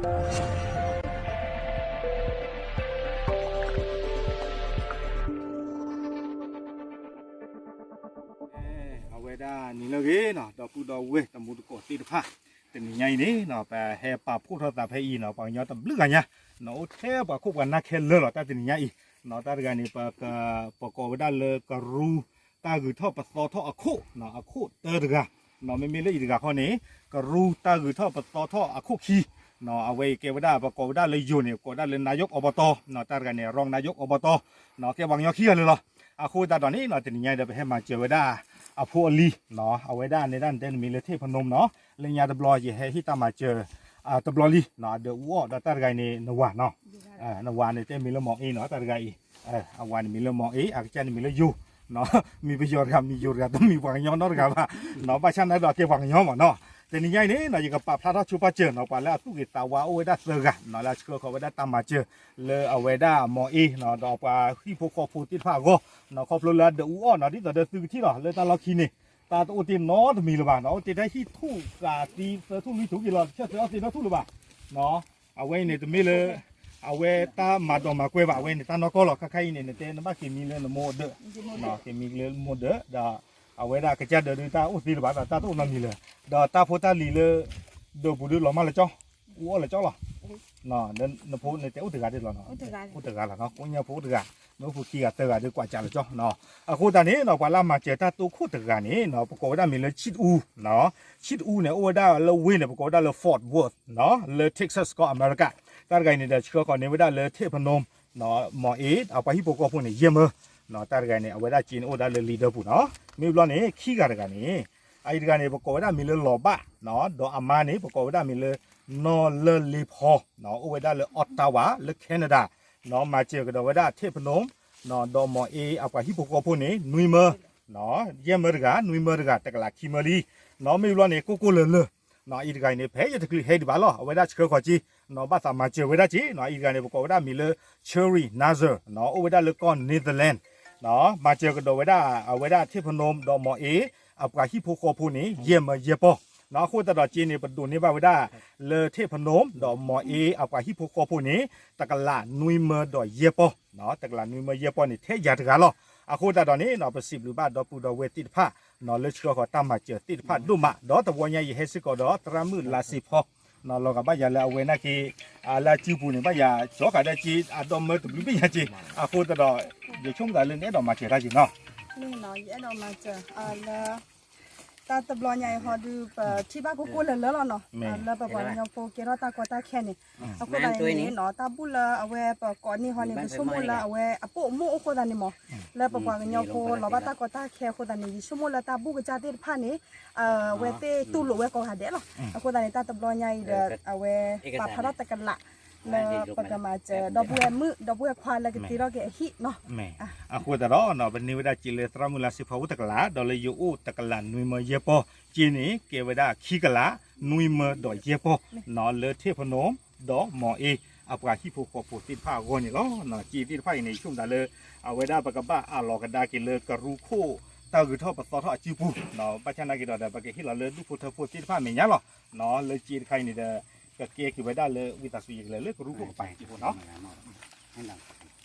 အဝဲဒၣ်နံၤလၢအဂ့ၤနီၤ ဒီပုၢ်ဒီဝဲၢ်တံၤသကိးသ့ၣ်တဖၣ်, တနံၤညါအံၤန့ၣ်နီၤ ပဟဲပာ်ဖှိၣ်ထီၣ်သးဖဲအံၤနီၤ ပှၤကညီတဘျုးဂၤညါနီၤ အိၣ်ထဲပှၤခိၣ်ပှၤနၢ်ခဲလၢာ်လီၤ တၢ်တနံၤညါအံၤနီၤ တၢ်တဂၤန့ၣ် ပက ပကိးဝဲဒၣ်လၢကရူ တၢ်ဂုၤထီၣ်ပသီထီၣ်အခိၣ်နီၤ အခိၣ်တၢတဂၤနီၤ မ့မ့ၢ်လၢအံၤတဂၤခီန့ၣ် ကရူတၢ်ဂုၤထီၣ်ပသီထီၣ်အခိၣ်ခံ နီၤ အဝဲအံၤကဲဝဲဒၣ် ပကိးဝဲဒၣ်လၢယိၤန့ၣ် ကိးဒၣ်လၢ နာယိး အီဘီတီ နီၤ တၢ်တဂၤန့ၣ် ရီၣ် နာယိး အီဘီတီ နီၤ ကဲပှၤကညီခံဂၤလၢာ်လီၤ. အဃိသတးဒီးန့ၣ်နီၤ တနံၤညါအံၤဒီး ပဟဲမၤစၢၤဝဲဒၣ်အဖိအလံၤ နီၤ အဝဲဒၣ်န့ၣ်ဒၣ်နတဲနမံၤလၢ ထ့ၣ်ဖနူမ် နီၤ လၢညါတဘျီ ယဟဲဟ့ၣ်တၢ်မၤစၢၤ တဘျီလံနီၤ အဒၢးအူအီၣ်ဒီးတၢ်တဂၤအံၤန့ၣ် နဝၤနီၤ နဝၤန့ၣ်တဲမံၤလၢ မီၤအ့ နီၤ တၢ်တဂၤအံၤ အဝၤန့ၣ်မံၤလၢ မီၤအ့ အကစၢ်န့ၣ်မံၤလၢယိၤ နီၤ မံၤပယီၤတဂၤ မံၤယိၤတဂၤ တမံၤပှၤကညီနီတဂၤဘၣ် နီၤ ဘၣ်ဆၣ်န့ၣ်ဒီးကဲပှၤကညီမးနီၤ တနံၤညါအံၤန့ၣ်နီၤ ယကပာ်ဖျါထီၣ်ဆိပာ်စၢၤနီၤ ပှၤလၢအသူၣ်ဂ့ၤသးဝါအိၣ်ဝဲဒၣ်သၢဂၤနီၤ လၢအဆှၢဃီၤဝဲဒၣ်တၢ်မၤစၢၤ လၢအဝဲဒၣ်မီၤအ့နီၤ ဒီးပှၤဟံၣ်ဖိဃီဖိသ့ၣ်တဖၣ်အဂီၢ်နီၤ ခီဖျိလၢအဒၢးအူအီၣ်နီၤ ဒ်သိးဒီးသုကထံၣ်လီၤ လၢတၢ်လီၢ်ခံန့ၣ် တၢ်တအိၣ်တ့ၢ်နီတမံၤလၢၤဘၣ်နီၤ အိၣ်တ့ၢ်ထဲဟံၣ်ထူၣ်ကးသံသၢထူၣ်လွံၢ်ထူၣ်က့ၤလီၤ တဆၢသၢအီၣ်သ့ၣ်နီထူၣ်လၢၤဘၣ်နီၤ အဝဲအံၤန့ၣ်တမ့ၢ်လၢ အဝဲတၢ်မၤဒိးမၤကွဲဘၣ် အဝဲန့ၣ်တၢ်နီၢ်ကီၢ်လီၤ ခါခါအံၤန့ၣ် နတဲနဘၣ်က့ၤမံလၢနမိၢ်ဒၢး က့ၤမံလၢနမိၢ်ဒၢး ဒီး အဝဲဒၣ်ကစၢ်ဒၢးဒုးတၢ်အိၣ်သ့လၢၤဘၣ် ဒီးတၢ်တအိၣ်နီတမံၤလၢၤ ဒီးတၢ်ဖိတၢ်လံၤလၢ ဒၢးပူၤဒုးလီၤမၢ်လၢကၠီ အူအီၣ်လၢကၠီလီၤ နဖိနတဲအိၣ်တဂၤဒၣ်လီၤ အိၣ်တဂၤလီၤနီၤ ကိးညါဖိတဂၤ မ့ၢ်အိၣ်ဖိခံဂၤသၢဂၤဒုးကွၢ်စးလၢကၠီနီၤ အဃိသတးန့ၣ်နီၤ ပှၤလၢအမၤစၢၤတၢ်တိခိၣ်တဂၤန့ၣ်နီၤ ပကိးဝဲဒၣ်မံၤလၢ ဆံးတအူ ဆံးတအူန့ၣ် အိၣ်ဝဲဒၣ်လၢဝ့ၢ်န့ၣ် ပကိးဝဲဒၣ်လၢ Fort Worth နီၤ လၢ Texas ကီၢ်အမဲရကၤ တၢ်တဂၤအံၤန့ၣ်ဒီး ဆှၢဃီၤန့ၢ်ဝဲဒၣ်လၢ ထ့ၣ်ဖနူမ် မီၤအ့ အပှၤဟံၣ်ဖိဃီဖိန့ၣ် ယဲၢ်မၢ တၢ်တဂၤန့ၣ် အဝဲဒၣ်စ့န့ၣ်အိၣ်ဝဲဒၣ်လၢလံာ်ဒၢပူၤနီၤ မ့ၢ်ဘျီန့ၣ် ခံဂၤတဂၤန့ၣ် အအံၤတဂၤန့ၣ် ပကိးဝဲဒၣ်မံၤလၢလီၤဘၣ်နီၤ ဒီးအမါန့ၣ် ပကိးဝဲဒၣ်မံၤလၢ နီၢ်လၢလ့ဖီ အိၣ်ဝဲဒၣ်လၢ Ottawa လၢ Canada နီၤ မၤစၢၤကဒီးဝဲဒၣ်ထ့ၣ်ဖနူမ် ဒီးမီၤအ့ အပှၤဟံၣ်ဖိဃီဖိန့ၣ် နွံမၢ ယဲၢ်မၢတဂၤ နွံမၢတဂၤ တကလးခံမၢလံနီၤ မ့ၢ်ဘျီန့ၣ် ကိၢ်ကိၢ်လၢၤလၢၤ အအံၤတဂၤအံၤန့ၣ် ဖဲယတချုးဟဲဒံးဘၣ်လီၤ အဝဲဒၣ်ဆှၢဃီၤက့ၤ ဘၣ်သးမၤစၢၤဝဲဒၣ်က့ၤနီၤ အအံၤတဂၤန့ၣ် ပကိးဝဲဒၣ်မံၤလၢ Cherry Nazar နီၤ အိၣ်ဝဲဒၣ်လၢကီၢ် Netherlands နီၤ မၤစၢၤကဒီးဝဲဒၣ် အဝဲဒၣ်ထ့ၣ်ဖနူမ် ဒီးမီၤအ့ အပှၤဟံၣ်ဖိဃီဖိန့ၣ် ယဲၢ်မၢယဲၢ်ပီၢ်နီၤ အဃိသတးဒီးက့ၤန့ၣ် ပဒိးန့ၢ်ဘၣ်ဝဲဒၣ် လၢထ့ၣ်ဖနူမ် ဒီးမီၤအ့ အပှၤဟံၣ်ဖိဃီဖိန့ၣ် တကလးနွံမၢဒီးယဲၢ်ပီၢ်နီၤ တကလးနွံမၢယဲၢ်ပီၢ်န့ၣ် ထဲယၤတဂၤလီၤ အဃိသတးဒီးန့ၣ်နီၤ ပစံးဘျုးဘၣ်ဒီပုၢ်ဒီဝဲၢ်သ့ၣ်တဖၣ်နီၤ လၢဆှၢဃီၤတၢ်မၤစၢၤသ့ၣ်တဖၣ်ဒိၣ်မး ဒီးတဝီညါယဟဲစ့ၢ်ကီးဒီး သရၣ်မုၣ်လါစ့ဖီ နီၤ လီၤဂာ်ဘၣ်ယၤလၢအဝဲနာ်က့ၤ အလၢအစုပူၤန့ၣ် ဘၣ်ယၤကၠီဃာ်ဒၣ်က့ၤ အဒီမၢတဘျုးဘ့ၣ်ညါက့ၤ အဃိသတးဒီး ယဆိကမိၣ်သးလၢနအဲၣ်ဒိးမၤစၢၤတၢ်က့ၤနီၤ မ့ၢ်နီၤ ယအဲၣ်ဒိးမၤစၢၤ လၢ တၢ်တဘျီညါအံၤဟီဒုး ပထံၣ်ဘၣ်ကိၢ်ကိၢ်လၢၤလၢၤလီၤနီၤ လၢပပှၤကညီဖိကဲထီၣ်တၢ်ကီတၢ်ခဲန့ၣ် အဃိသတးန့ၣ်နီၤ တၢ်ဘူၣ်လၢအဝဲပကိးန့ၢ်ဟီန့ၣ် ပဆိကမိၣ်လၢအဝဲအပိာ်အမိၢ်အိၣ်အဃိသတးန့ၣ်မး လၢပပှၤကညီဖိလီၤဘၣ်တၢ်ကီတၢ်ခဲအဃိသတးန့ၣ် ယဆိကမိၣ်လၢတၢ်ဘူၣ်ကစၢ်သ့ၣ်တဖၣ်န့ၣ် အဝဲသ့ၣ်တူၢ်လိာ်ဝဲကိးဂၤဒဲးလီၤ အဃိသတးန့ၣ် တၢ်တဘျီညါအံၤဒီး အဝဲပာ်ဖျါထီၣ်တကလး လၢပကမၤစၢၤ ဒီပုၢ်ဝဲၢ်မုၣ် ဒီပုၢ်ဝဲၢ်ခွါလၢကတ့ထီၣ်က့ၤအဟံၣ်နီၤ အဃိသတးဒီး ပန့ၢ်ဝဲဒၣ်စ့လၢသရၣ်မုၣ်လါစ့ဖီအအိၣ်တကလး ဒီးလၢယအိၣ်တကလးနွံမၢယဲၢ်ပီၢ် စ့န့ၣ် ကဲဝဲဒၣ်ခံကလးနွံမၢဒီးယဲၢ်ပီၢ် လၢထ့ၣ်ဖနူမ် ဒီးမီၤအ့ အပှၤဟံၣ်ဖိဃီဖိသ့ၣ်တဖၣ်အဂီၢ်န့ၣ်လီၤ. စ့သ့ၣ်တဖၣ်အံၤန့ၣ် ယဆိကမိၣ်သးလၢ အဝဲဒၣ်ပကဘၣ်အးလီၤကဒါက့ၤလၢကရူၢ်ခိၣ် တၢ်ဂုၤထီၣ်ပသီထီၣ်အစုပူၤ ဘၣ်ဆၣ်နာ်က့ၤဒီး ပကဟ့ၣ်လီၤလၢဒူၣ်ဖိထၢဖိသ့ၣ်တဖၣ်အမဲာ်ညါလီၤ. လၢစ့တခါအံၤန့ၣ်ဒီး ကကဲက့ၤဝဲဒၣ်လၢဝံသးစူၤယကလဲၤလၢကရူၢ်ခိၣ်ကပၤစ့ဖိနီၤ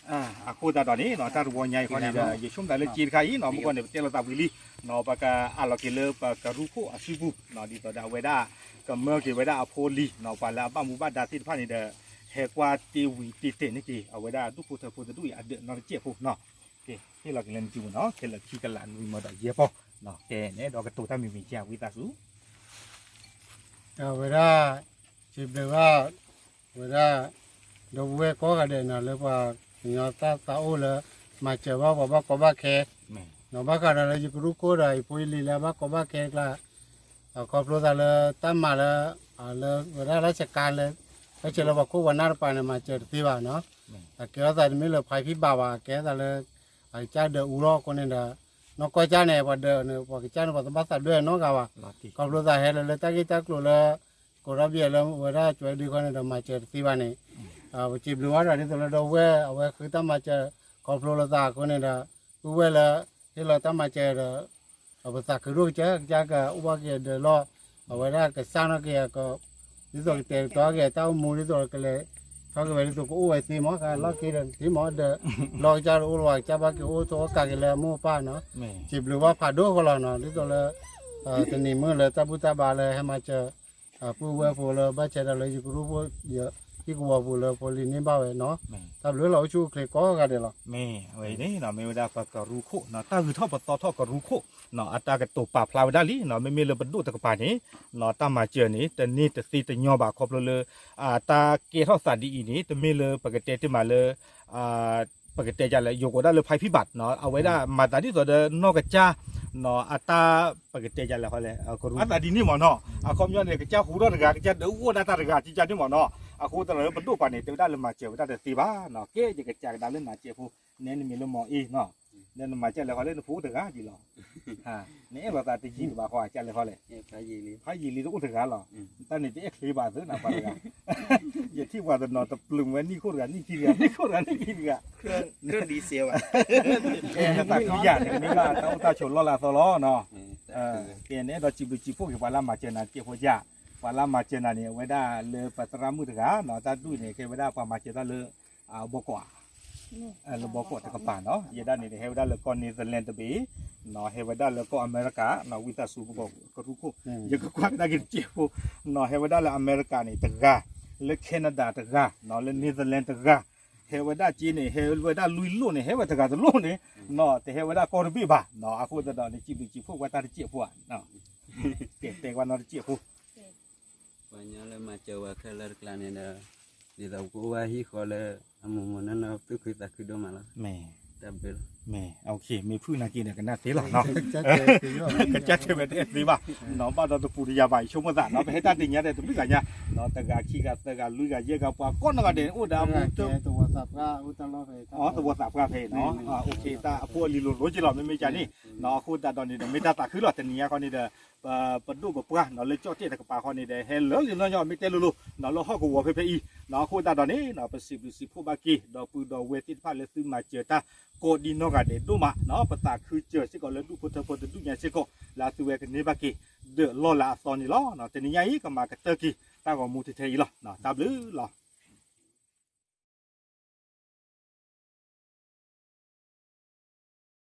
အဃိသတးဒီးန့ၣ် တၢ်တဝီညါအံၤဃီန့ၣ်ဒီး ယဆိကမိၣ်သးလၢစ့တခါအံၤနီၤ မုၢ်ဂီၢ်န့ၣ် ပတဲလိာ်သးဝံၤလံ ပကအးလီၤက့ၤလၢပကရူၢ်ခိၣ်အစုပူၤ ဒ်သိးဒီးအဝဲဒၣ် ကမၢက့ၤဝဲဒၣ်အဖိအလံၤ ပှၤလၢအဘၣ်မူဘၣ်ဒါသ့ၣ်တဖၣ်န့ၣ်ဒီး ဟဲကွၢ်တ့ဝံၤတ့တဲာ်န့ၢ်က့ၤ အဝဲဒၣ်ဒူၣ်ဖိထၢဖိတဒူၣ်အံၤအဒၢးနီတစဲးဖိနီၤ ဟ့ၣ်လီၤက့ၤလၢနစုပူၤနီၤ ခဲလၢာ်ခံကလးနွံမၢဒီးယဲၢ်ပီၢ် ကဲန့ၣ်ဒီးကတိၤတၢ်မံၤမံၤကဝံသးစူၤ အဝဲဒၣ် စံးဘျုးဘၣ် ဝဲဒၣ် ဒီပုၢ်ဝဲၢ်ကိးဂၤဒဲးနီၤ လၢပှၤကညီတၢ်သးအိၣ်လၢ မၤစၢၤဘၣ်ပှၤဘၣ်ကီဘၣ်ခဲ နီၤ ဘၣ်ဃးဒီးလၢယကရူၢ်ခိၣ်ဒီး ယဖိယလံၤလၢအဘၣ်ကီဘၣ်ခဲအကျါ ခီဖျိသးလၢတၢ်မၤလၢ လၢဝဲဒၣ်လၢစကါလၢ လၢဆဲးလၢပှၤခိၣ်ပှၤနၢ်တပၤန့ၣ် မၤစၢၤတသ့ဘၣ်နီၤ အကဲထီၣ်သးတမ့ၢ်လၢ private ဘၣ်ဘၣ် အကဲထီၣ်သးလၢ အကစၢ်ဒၢးအူထီၣ်အဃိန့ၣ်ဒီး နီၢ်ကီၢ်ကၢ်န့ၣ် ပှၤဒၢးန့ၣ် ပှၤကစၢ်န့ၣ် ပှၤတဘၣ်သးဒွဲၣ်နီတဂၤဘၣ် ခီဖျိသးဟဲလၢလၢတၢ်ဂ့ၢ်တၢ်ကျိၤလၢ ကိးထီၣ်ဘံၣ်လၢဝဲဒၣ်ကၠွဲဒုခီန့ၣ်ဒီး မၤစၢၤတသ့ဘၣ်န့ၣ် ပစံးဘျုးဘၣ်ဒီးဒ်သိးလၢဒီပုၢ်ဝဲၢ် အဝဲဃုတၢ်မၤစၢၤ ခီဖျိလၢသးအဃိန့ၣ်ဒီး ပုၢ်ဝဲၢ်လၢ ဟ့ၣ်လီၤတၢ်မၤစၢၤဒီး ပသးခုဒိၣ်ကစၢ် ကစၢ်ကအိၣ်ဘၣ်က့ၤအဒၢးလီၢ် အဝဲဒၣ်ကစၢ်နီၢ်က့ၤအက ဒ်သိးကတဲာ်ကတီၤက့ၤတၢ်အိၣ်မူဒ်သိးကလဲၤထီၣ်က့ၤဝဲဒ်သိးကအိၣ်ဝဲသ့မး ကလီၢ်ခံဒီးသ့မးဒီး လီၢ်ကစၢ်တအိၣ်လၢၤဘၣ် ကစၢ်ဘၣ်က့ၤအိၣ်ထိၣ်အိၣ်ကးက့ၤလၢအမိၢ်အပၢ်နီၤ စံးဘျုးဘၣ်ဖးဒိၣ်ဃီလီၤနီၤ ဒ်သိးလၢ တနံၤမုၢ်လၢတၢ်ဘူၣ်တၢ်ဘါလၢဟဲမၤစၢၤ ပုၢ်ဝဲၢ်ဖိလၢဘၣ်ဆဲးဒီးလၢယကရူၢ်ဖိ ယဟံၣ်ကဝီၤပူၤလၢဖိလံၤန့ၢ်ဘၣ်ဝဲနီၤ တၢ်ဘျုးလီၤ အိၣ်ဆူၣ်အိၣ်ချ့ကိးဂၤဒဲးလီၤ. မ့ၢ်ဝဲန့ၣ်နီၤ မ့ၢ်ဝဲဒၣ်ပကရူၢ်ခိၣ်နီၤ တၢ်ဂုၤထီၣ်ပသီထီၣ်ကရူၢ်ခိၣ်နီၤ အတၢ်ကတိၤပာ်ဖျါဝဲဒၣ်လံနီၤ မ့မ့ၢ်လၢပဒိၣ်တကပၤန့ၣ်နီၤ တၢ်မၤစၢၤန့ၣ် တန့ၢ်တသ့တညီဘၣ် ခီဖျိလၢ တၢ်ကဲထီၣ်သးဒ်အံၤန့ၣ် တမ့ၢ်လၢပကတဲတ့ၢ်မးလၢ ပကတဲဒ်လဲၣ် ယိၤကိးဒၣ်လၢ ဖဲဖံဘၣ်နီၤ အဝဲဒၣ်မၤသးဒ်သိးဒီးနီၢ်ကစၢ် နီၤ အတၢ် ပကတဲဒ်လဲၣ်ဃီလဲၣ် ကရူၢ်အသးဒ်န့ၣ်မ့ၢ်နီၤ အခီပညီန့ၣ် ကစၢ်ဟူထီၣ်တဂၤ ကစၢ်ဒုးအိၣ်ဒၣ်တၢ်တဂၤ ကစၢ်န့ၣ်မ့ၢ်နီၤ အဃိသတးဒီးလၢပဒိၣ်ပှၤန့ၣ် တဲဝဲဒၣ်လၢမၤစၢၤဝဲဒၣ်တသ့ဘၣ်နီၤ ကဲယကစၢ်ကဒါလၢနၤစဲးဖိ နဲနမံၤလၢမီၤအ့နီၤ လၢနမၤစၢၤလဲၤဃီလဲၣ် နဖိအိၣ်တဂၤဒ်လီၤ နအဲၣ်လိာ်သးတယံာ်ဘၣ်ဃီ ကစၢ်လဲၤဃီလဲၣ် ဖးယံာ်လံတအိၣ်တဂၤလီၤ တၢ်န့ၣ်တအဲၣ်ချ့ဘၣ်သ့နီၤ ပှၤတဂၤ ယထံၣ်ပှၤတနီၤတပျုာ်ဝဲနံၣ်ခိၣ်တဂၤ နံၣ်ခံတဂၤ နံၣ်ခိၣ်တဂၤ နံၣ်ခံတဂၤ နသးခုယၤန့ၣ် မ့ၢ်ဘၣ်တၢ်အိၣ်တၢ်ဆိးလီၢ်လၢအသီလီၤနီၤ ကဲန့ၣ်အဲၣ်ဒိးစံးဘျုးစံးဖှိၣ်က့ၤပှၤလၢမၤစၢၤနၤတစဲးဖိယၤ ပှၤလၢမၤစၢၤနၤန့ၣ် အဝဲဒၣ်လၢပသရၣ်မုၣ်တဂၤနီၤ တၢ်ဒူၣ်န့ၣ် ကဲဝဲဒၣ်ပှၤမၤစၢၤတၢ်လၢ အဘီကီး လၢဘီကီးတကပၤနီၤ ယဲဒၣ်န့ၣ် ဟဲဝဲဒၣ်လၢကီၢ် Netherlands တဘ့ၣ်နီၤ ဟဲဝဲဒၣ်လၢကီၢ်အမဲရကၤနီၤ ဝံသးစူၤပကီၢ်ကရူၢ်ခိၣ် ယကကွၢ်ကဒါက့ၤတစဲးဖိနီၤ ဟဲဝဲဒၣ်လၢအမဲရကၤန့ၣ်တဂၤ လၢ Canada တဂၤနီၤ လၢ Netherlands တဂၤ ဟဲဝဲဒၣ်က့န့ၣ် ဟဲဝဲဒၣ်လွံၢ်လိၣ်န့ၣ် ဟဲဝဲတဂၤတလိၣ်န့ၣ်နီၤ တဟဲဝဲဒၣ်ကီၢ်တဘ့ၣ်ဘၣ်နီၤ အဃိသတးဒီးန့ၣ် စံးဘျုးစံးဖှိၣ်ဝဲတၢ်တစဲးဖိဧါ ကဲတဲကွၢ်နီၤတစဲးဖိ ပှၤညီလၢမၤစၢၤဝဲခဲလၢာ်တကျါန့ၣ်ဒီး ဒ်သိးပကအိၣ်ဘၣ်ဟံၣ်ဃီလၢ အမူးမူးနီၢ်နီၢ်သူၣ်ခုသးခုဒိၣ်မးလီၤ. မ့ၢ် တၢ်ဘျုးလီၤ. မ့ၢ် မ့ၢ်ဖုၣ်နာ်က့န့ၣ် ကနၣ်သ့လီၤနီၤ ကစၢ်တဲဝဲတအဲၣ်သ့ဘၣ်နီၤ ဘၣ်ဒီးတပူၤတယၤဘၣ် ယဆိကမိၣ်သးနီၤ ပဟဲတၢ်တနံၤညါဒီးတဘျုးဂၤညါနီၤ တဂၤခံဂၤသၢဂၤလွံၢ်ဂၤယဲၢ်ဂၤ ပှၤကိးနီၢ်ဂၤဒဲး အိၣ်ဒီးအမူး သဝီသးပှၢ်ဖဲအံၤနီၤ တၢ်တၢ်လီၢ်ဖဲအံၤနီၤ တၢ်အဖှိၣ်အလံၤလိၤလိၤက့လီၤ မ့မ့ၢ်ကန့ၣ်နီၤ အဃိသတးဒီးန့ၣ်ဒီး မ့ၢ်တၢ်သးခုလီၤ တနံၤညါဃီန့ၣ်ဒီး ပဒိၣ်ပပှၢ်နီၤ လၢကၠီၣ်တဲၣ်တကပၤဃီန့ၣ်ဒီး ဟဲလၢလံာ်နီၢ်ညီ မ့ၢ်တဲလိၤလိၤနီၤ လၢဟီၣ်ကဝီၤဖဲဖဲအံၤနီၤ အဃိသတးဒီးန့ၣ်နီၤ ပစံးဘျုးစံးဖှိၣ်ဘၣ်က့ၤ ဒီပုၢ်ဒီဝဲၢ်သ့ၣ်တဖၣ်လၢသုမၤစၢၤတၢ် ကိးဒံနီၢ်ဂၤဒဲးဒိၣ်မးနီၤ ပသးခုစၢၤစ့ၢ်ကီးလၢဒူၣ်ဖိထၢဖိတဒူၣ်ညါစ့ၢ်ကီး လၢအသုဝဲကန့ၢ်ဘၣ်က့ၤ ဒီးလီၢ်လၤအသီန့ၣ်လီၤ. တနံၤညါအံၤ ကမၤကတၢၢ်က့ၤ တၢ်ဂီၤမူထဲထဲအံၤလီၤ. တၢ်ဘျုးလီၤ.